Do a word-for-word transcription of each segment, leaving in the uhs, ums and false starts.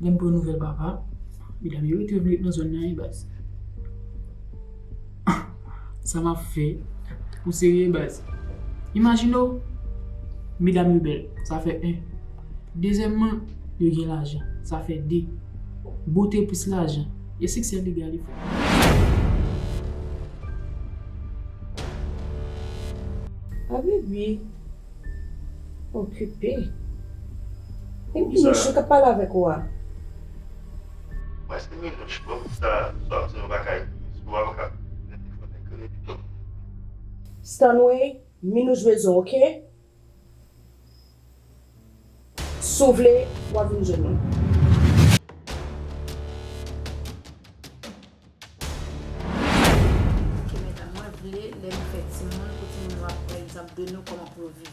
Lè m pran nouvèl papa, medam yo rete vle nan zòn nan wi baz. Sa m ap fè? Ou serye baz? Imajine w, medam yo bèl, sa fè en. Dezyèmman, yo gen lajan, sa fè de. Bote plis lajan, e siksè legal li fè. Abibi okipe. E Minouch k ap pale avèk ou a? Mwen se Minouch, bon, sa, sa, se yon bagay, si w avoka, nan telefòn nan, kredi. Stanway, Minouch bezwen w, oke? Si w vle, w a vin jwenn mwen. Ok, medam, mwen vle, lè nou fè timoun, pou timoun yo ap pran egzanp de nou, kòman pou yo viv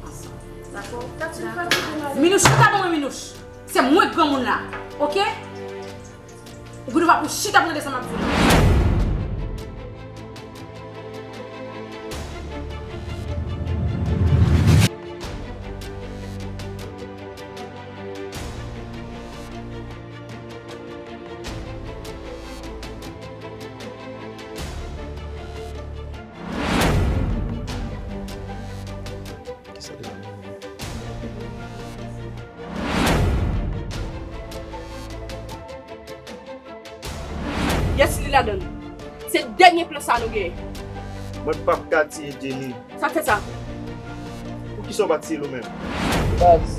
ansanm. Dakò? Minouch, chita pou mwen, Minouch. Se mwen k granmoun la, oke? Ou gen dwa pou chita pou tande sa m ap di w la. Yes, li ladan l. Se dènye plan sa nou gen. Mwen p ap ka tiye Jenny. Sa k fè sa? Poukisa w pa tiye l ou menm? Baz,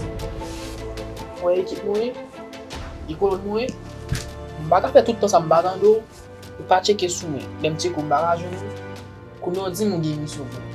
mwen ekip nou ye. Li kolon nou ye. M pa ka fè tout tan sa m pa tande w. Ou pa tcheke sou mwen. Lè m tcheke w, m pa ka jwenn ou. Kounye a w di m ou gen misyon pou m.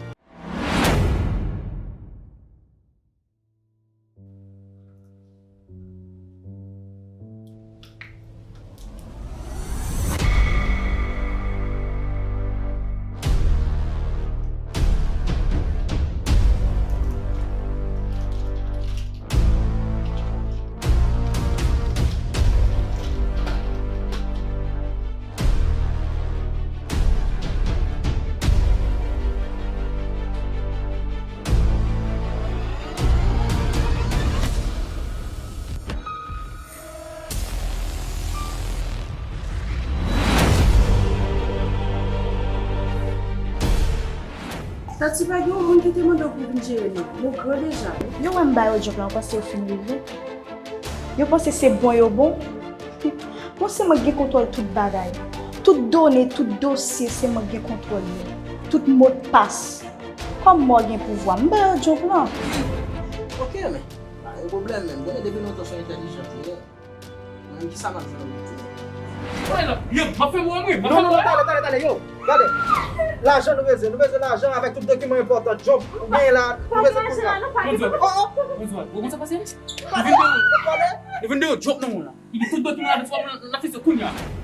Tati, pa gen yon moun ki te mande w pou vin jere nou. Nou gran deja. Yo wè m ba yo djòb la, yo panse yo fin rive. Yo panse se bon yo bon. Bon, se mwen ki gen kontwòl tout bagay. Tout done, tout dosye, se mwen ki gen kontwòl yo. Tout modpas. Kòm mwen gen pouvwa, m ba yo djòb lan. Ok, men. Pa gen pwoblèm, men. M konnen depi lontan se yon entèlijans ou ye. Menm ki sa m ap jwenn nan boutik? Yo, m ap fè mwen, wi, m ap fè mwen. Non, non, non, tale, tale, tale, yo. Gade. Lajan nou bezwen, nou bezwen lajan avèk tout dokiman enpòtan, djòb, ou genyen la, nou bezwen kounye a. Oh, oh. Ou konn sa pase? Li vin de, li vin de djòb nan men w la. Li gen tout dokiman avèk sou l, l ap fè sa kounye a.